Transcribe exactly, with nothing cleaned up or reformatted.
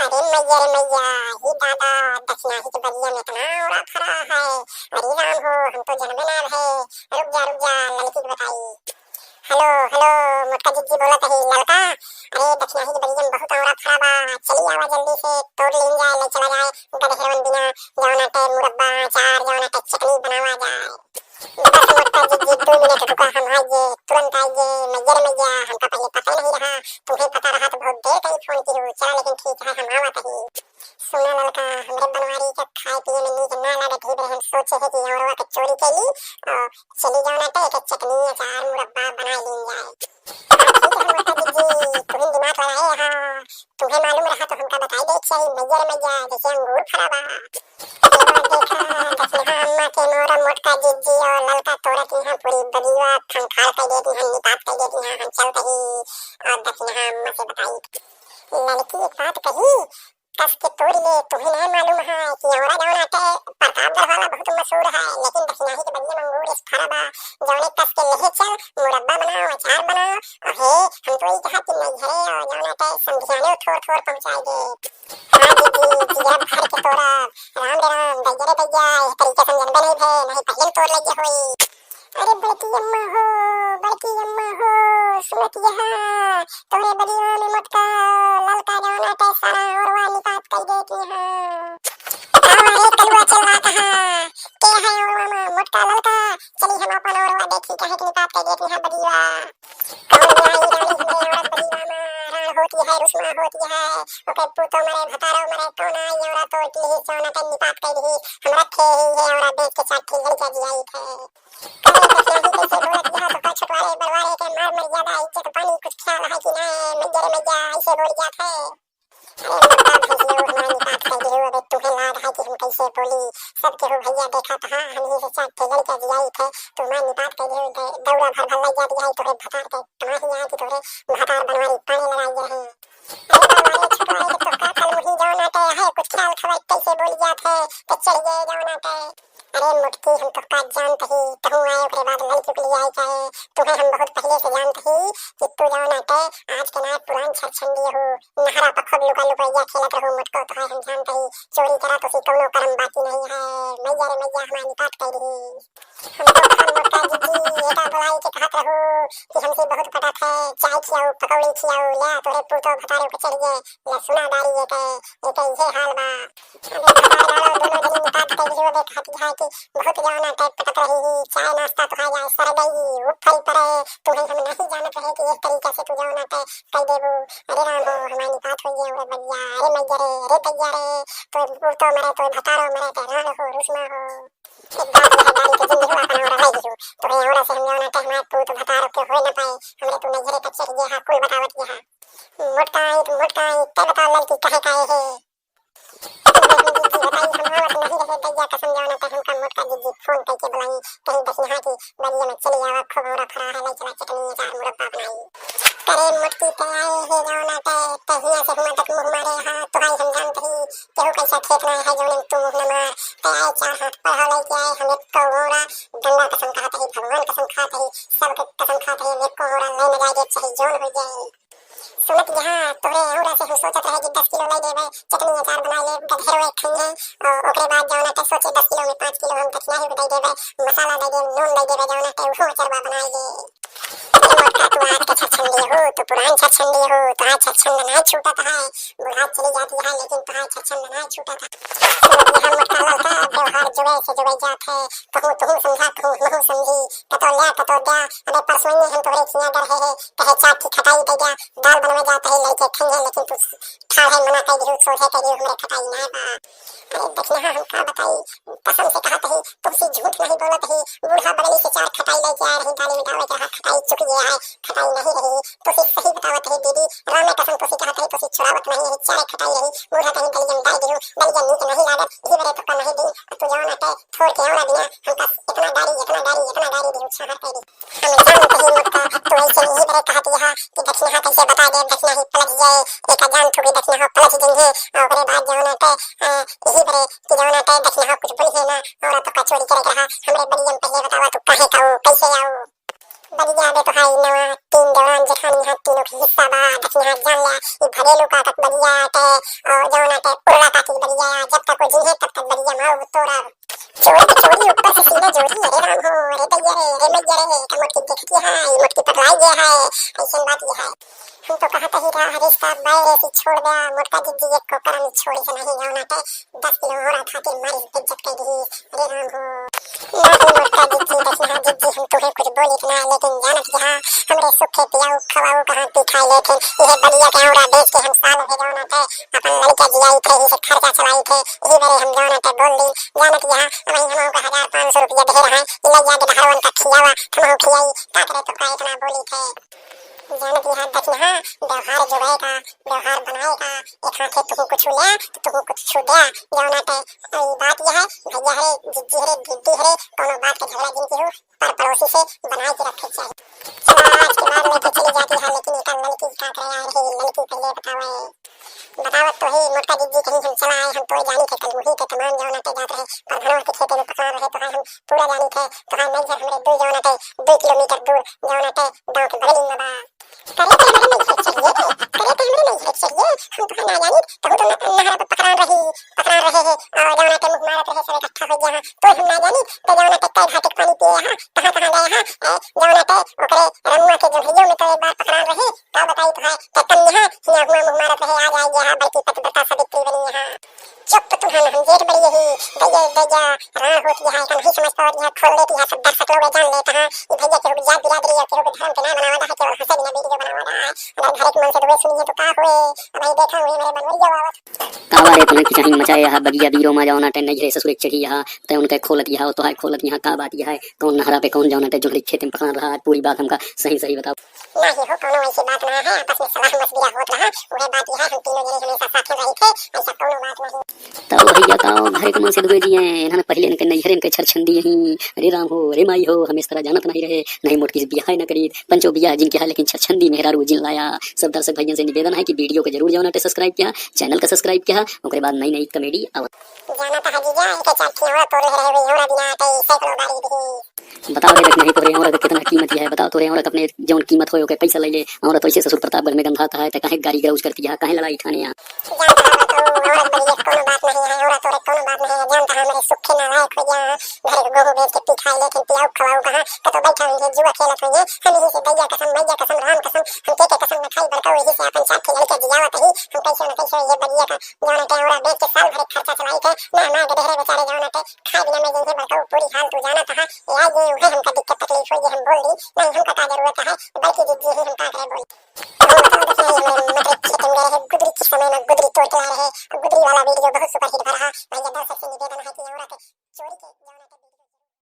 अरे मइया रे मइया, ही दादा, दखिनहा के बगिया में एतना औरा फरा है। अरे राम हो, हम तो जनबे ना रहे। रुक जा, रुक जा, ललकी के बताई। हेलो, हेलो, मोटका जिज्जी बोलत ही, ललका। अरे दखिनहा के बगिया में बहुत औरा फरा बा, चली आवा जल्दी से, तोड़ लीन जाए, ले चला जाए, गदहेरवन बिना, जौन आटे मुरब्बा, अचार, जौन आटे चटनी बनावा जाए। बस मोटका जिज्जी, दो मिनट रुका, हम आइए, तुरंत आइए। मइया रे मइया, हमका पहिले पता नहीं रहा, तुम्हें पता रहा तो बहुत देर कहीं फोन की हो। चला, लेकिन ठीक है, हम आवत ही। सुना ललका, हमरे बनवारी के खाए पिए में नीक ना लागत ही, बरे हम सोचे है कि औरवा के चोरी कैली और चली जौन आटे के चटनी, अचार, मुरब्बा बनाए लीन जाए। हाँ, ठीक है मोटका जिज्जी, तुहिन दिमाग लगाए हा, तुम्हें मालूम रहा तो हमका बताई देत चाहिए, मइया रे मइया, जैसे अंगूर फरा बा। एगो देखा, दखिनहा अम्मा के मोर मोटका जिज्जी और ललका तोरा के यहाँ पूरी बगिया खंखाल कर देती हैं, निपात कर देती हैं, हम चलते ही और दखिनहा अम्मा से बताई। ललकी एक बात कही, कस के तोड़ ले, तुम्हें नहीं मालूम है कि औरा जौन आटे प्रतापगढ़ वाला बहुत मशहूर है, लेकिन दखिनहा के बगिया में अंगूर इस फरा बा, जौने कस के लेहे चल, मुरब्बा बनाओ, अचार बनाओ, और हे, हम तो ई कहा कि नैहरे और जौन आटे समधियाने थोर थोर पहुँचाए दे। हाँ जिज्जी, जिया भर के तोरब। राम रे राम, दैया रे दैया, एह तरीका से हम जनबे नहीं भे, नहीं पहिले तोड़ लइया होई। अरे बड़की अम्मा हो, बड़की अम्मा हो, सुनत यहा, तोरे बगिया में मोटका ललका जौन आटे सारा औरवा निपात कर देती हैं। का रे कलुआ चलवा कहा, के है औरवा में मोटका ललका, चली हम अपन औरवा देखी काहे के निपात कर देती हैं बगिया। कौन आई रानी हमरे औरत बगिया में, राण होती है, रुसमा होती है, ओके पूतो मरे, भतारो मरे, कौन आई औरत तोड़ ली ही, जौन आटे निपात कर दी, हम रखे ही है औरत बेच के चार ठे लड़का जियाई थे। कहे दखिनहा कैसे बोलत यहा, तो का छोटवारे बड़वारे के मार मर्यादा इज्जत पानी कुछ ख्याल है कि नहीं, मइया रे मइया, ऐसे बोल जात है। अरे मोटका भैंसिया, हमार निपात कर दियो, अबे तुम्हें लाज है कि हम कैसे बोली, सब केहू भैया देखा तो हाँ, हम ही से चार ठे लड़का जियाई थे, तुम्हार निपात कर दियो, दे-, दौरा भर भर लग जाती है, तोरे भतार के कमाही है कि तोरे भतार बनवारी पानी लगाई रहे। अरे बाबा रे, छोटवारे के तो का कल मुही जौन आटे है, कुछ ख्याल खबर कैसे बोल जात है, तो चढ़ गए जौन आटे। अरे मोटकी, हम तोहका जानत ही, तहूँ आए ओकरे बाद लड़की के लिए आई चाहे, तुम्हें हम बहुत पहले से जानत ही कि तू जौन आटे आज के ना पुरान छरछंडी हो, नहरा पर खूब लुका लुकैया खेलत रहू मोटको, तोहे हम जानत ही, चोरी करा तो सी कौनो करम बाकी नहीं है। मइया रे मइया, हमार निपात कर दी। हम तो हम मोटका जिज्जी एका बुलाई के कहत रहू कि हमसे बहुत पटत है, चाय खियाऊ, पकौड़ी खियाऊ, ले तोरे पूतो भतारो के चढ़ गए, ले सुना दारी एके, एके इहे हाल बा। अबे भतार गाड़ो दोनों जनी निपात कर दियो, अबे कहती है कि बहुत जौन आटे पटत रही ही, चाय नाश्ता तो खा जाए, सर गई, ऊपर ही पड़े, तुम्हें हम नहीं जानत रहे कि इस तरीका से तू जौन आटे कर देबू। अरे राम हो, हमार निपात हो गया, अरे बगिया, अरे मइया रे, अरे दैया रे, तो पूतो मरे, तो भतारो मरे, तो राण हो, रुसमा हो। एक बात यह दारी के जिंदगी में अपन औरा रह गई हो, तो ये औरा से हम जौन आटे हमार पूत भतारो के होए न पाए, हमरे तू नैहरे का चढ़ गया, कुल बतावत गया। मोटका आई, मोटका आई, तै बताओ लड़की कहे का है? जिज्जी बताई, हम आवत नहीं रहे दैया कसम, जौन आटे हमका मोटका जिज्जी फोन करके बुलाई, कहीं दखिनहा की बगिया में चली आवा, खूब औरा फरा है, ले चला चटनी अचार मुरब्बा बनाई। करे मोटकी ते आए हे जौन आटे, तहिया से हुआ तक मुँह मारे हा, तोहाई हम जानत ही, केहू कैसा खेत ना है जौन तू मुँह न मार, ते आए चार हाथ पढ़ा लेके आए, हम एक को औरा, गंगा कसम खात ही, भगवान कसम खात ही, सबके कसम खात ही, हम एक को औरा ले न जाए, चाहे जौन हो जाए। सुनत यहा, तोहरे औरा से हम सोचत रहे कि दस किलो ले लेबे, चटनी अचार बना लेब, गधेरवे खइहे, और ओकरे बाद जौन आटे सोचे दस किलो में पाँच किलो हम दखिनहा ही दे देबे, मसाला दे देब, नून दे देबे, जौन आटे उहो अचरवा बनाई ले। ए मोटका, तू आज के छरछंडी हो, तू पुरान छरछंडी हो, तोहार छरछंड नाय छूटत है, बुढ़ा चली जाती है, लेकिन तोहार छरछंड नाय छूटत है। सुनत यहा मोटका ललका, व्यवहार जुगे से जुगे जात है, कहूँ तुहूँ समझा, कहूँ हमहूँ समझी, कतो ल्या, कतो द्या, अबे परसों ही हम तोहरे खिया गर है, कहे चार ठे खटाई दे द्या, दाल बनवे जात ही, लइके खइहे, लेकिन तू ठाढ़े मना कर दिहू, सोझे कर दिहू, हमरे खटाई ना बा। अरे दखिनहा हम का बताई, कसम से कहत ही, तुमसे झूठ नहीं बोलत ही, बूढ़ा बगली से चार खटाई लइके आ रही, दाल में डाले के रहा, खटाई चुक गया है, खटाई नहीं रही, तुमसे सही बतावत ही दीदी, रामे कसम तुमसे कहत ही, तुमसे छुड़ावत नहीं है, चार खटाई रही, बूढ़ा कहीं दलिया में डाल दिहू, दलिया नीक नहीं लागत, इही बरे तो नहीं दी, तू जौन आटे, थोड़ के औरा बिना, हमका इतना गारी, इतना गारी, इतना गारी दिहू, छाहर कर दी। हम जानत ही मोटका, तू ऐसे नहीं बरे कहत यहा कि दखिनहा कैसे बता दे, दखिनहा ही पलट जाए, एका जान थोड़ी दखिनहा पलट जइहे, और ओकरे बाद जौन आटे, अ, यही बरे कि जौन आटे दखिनहा कुछ बोली है ना, औरत का चोरी करे के रहा, हमरे बगिया में पहिले बतावा तू काहे का हो, कैसे आओ? बगिया में तो है नवा तीन देवरान जेठानी, यहाँ तीनों के हिस्सा बा। दखिनहा जान ल्या, ई भरेलू काका के बगिया आटे, और जौन आटे उर्रा काकी के बगिया, जब तक वो जिहे तब तक बगिया में वो तोरा। चोरी के चोरी ऊपर से सीना जोरी, अरे राम हो, अरे दैया रे, अरे मैया रे, का मोटकी देखती है, ये मोटकी पकड़ाई गया है, ऐसन बात ये है। हम तो कहत ही रहा, हरीश साहब, मैं रेसी छोड़ द्या, मोटका जिज्जी एक को करम छोड़ी से नहीं, जौन आटे दस किलो और खातिर मारी बेइज्जत कर दी। अरे राम हो। ना हो मोटका जिज्जी, दखिनहा जिज्जी, हम तुहे कुछ बोलित ना, लेकिन जानत ह्या, हमरे सुखे पियाऊ खवाऊ कहाँ पी खाई लेत हैं। इहे बगिया के औरा बेच के हम साल भर जौन आटे अपन लड़का जियाई थे, इसे खर्चा चलाई थे, इही बरे हम जौन आटे बोल दी। जानत ह्या, वही हम का हजार पाँच सौ रुपया दे रहा है, इला जाके धारवन का खियावा, हम हो खियाई, का करे तो का इतना बोली थे। जानत ह्या दखिनहा, व्यवहार जुगाए का, व्यवहार बनाए का, एक हाथे तुहू कुछ ल्या, तो तुहू कुछ द्या, जौन आटे। ई बात ये है, भैया हरे, जिज्जी हरे, दीदी हरे, कौनो बात के झगड़ा जिन केहू पर पड़ोसी से बनाए के रखे के चाही। चला, आज के बाद लेके चली जाती है, लेकिन एका लड़की का करे आ रही, लड़की पहले बतावे। बतावत तो ही मोटका जिज्जी कहीं हम चला आए, हम तो जानी थे कल वही के तमाम जौन आटे जात रहे, प्रधानवा के खेते में पकड़ा रहे, तो है हम पूरा जानी थे, तो है नैहर हमरे दो जौन आटे, दो किलोमीटर दूर जौन आटे, गाँव के बगल में बा। करे तो हमरे नैहर चलिए, करे तो हमरे नैहर चलिए, हम तो ना जानी, कहूँ तो न-, नहर पर पकड़ा रही, पकड़ा रहे हैं, और जौन आटे मुँह मारत रहे, सब इकट्ठा हो गया है, तो हम ना जानी, तो जौन आटे कई घाटे के पानी पिए हैं, कहाँ, कहाँ गए हैं, ए, जौन आटे ओकरे रमुआ के जो भैया में तो एक बार पकड़ा रही, का बताई तो है, तो कम यहाँ, हिया हुआ मुँह मारत रहे, आ जाए यहाँ, बल्कि पतिव्रता सावित्री बनी यहाँ। चुप तुहन, हम जेठ बड़ी यही, दैया, दैया, राण होती है, का नहीं समझ पावत है, खोल देती है, सब दर्शक लोग जान लेता है, ये भैया केहू के जात बिरादरी या केहू के धर्म के ना बनावा है, केवल हंसे बिना वीडियो बनावा है। अगर घर के मन से दुए सुनिए तो का हुए, अब ये देखा हुए मेरे बनवरिया आवत। का बारे तुम्हें खिंचाही मचाए यहाँ, बगिया बीरो मा जौन आटे नैहरे ससुरे चढ़ी यहाँ, तै उनके खोलत यहाँ, तो है खोलत यहाँ, का बात यहाँ है, कौन नहरा पे कौन जौन आटे जोहरी खेत में पकड़न रहा, आज पूरी बात हमका सही सही बताओ। नाही हो, कौनो ऐसी बात ना है, आपस में सलाह मशविरा होत रहा, उहे बात यह है, हम तीनों जने हमेशा साथे रही थे, ऐसा कौनो बात नहीं। तब भैया का घर के मन से दुए जिए, इन्हन पहले इनके नैहरे इनके छरछंदी यहीं, अरे राम हो, अरे माई हो, हम इस तरह जानत नहीं रहे, नहीं मोटकी से बियाह न करी, पंचो बियाह जिनके है, लेकिन छरछंदी मेहरारू जिन लाया। सब दर्शक भैया से निवेदन है कि वीडियो को जरूर जौन आटे subscribe किया, channel का subscribe किया, ओकरे बाद नई नई comedy आवत। जानत है जीजा, इनके चार ठियावा तोड़ ले रहे हुए, हमरा बिना आटे सैकड़ों बारी भी। बताओ रे दखिनहा, तोहरे औरत के कितना कीमत है, बताओ तोहरे औरत अपने जौन कीमत होए ओके पैसा ले ले, औरत वैसे ससुर प्रतापगढ़ में गंधात है, तो काहे गारी गलौज करती है, काहे लड़ाई ठाने यहाँ? जानत है बताओ, औरत बड़ी एक कौनो बात नहीं है, औरत और एक कौनो बात नहीं है, जानत है हमारे सुखे नालायक हो गया है, घर के गोहूं बेच के पी खाए, लेकिन पियाऊ खवाऊ कहाँ, कतो बैठा हुई है, जुआ खेलत हुई है, हम यही से दैया कसम, मैया कसम, राम कसम, हम के के कसम न खाई, बड़का वही से अपन चार ठे लड़के जियावत ही, हम कैसे न कैसे ये बगिया का जौन आटे औरा बेच के साल भर खर्चा चलाई के, ना हमारे गधेरे बेचारे जौन आटे खाए बिना में जइहे बड़का, पूरी हाल तू जानत है, या ये उहे हमका दिक्कत तकलीफ होई, ये हम बोल दी, नहीं हमका का जरूरत है, बल्कि जिज्जी ही हम का करे बोल। तो हम बताओ, देखिए, ये हमारे मटर खेत में गए रहे, गुदरी के समय में गुदरी तोड़ के ला रहे, गुदरी वाला वीडियो बहुत superhit भरा है, भैया दर्शक से निवेदन है कि औरत चोरी के जौन आटे वीडियो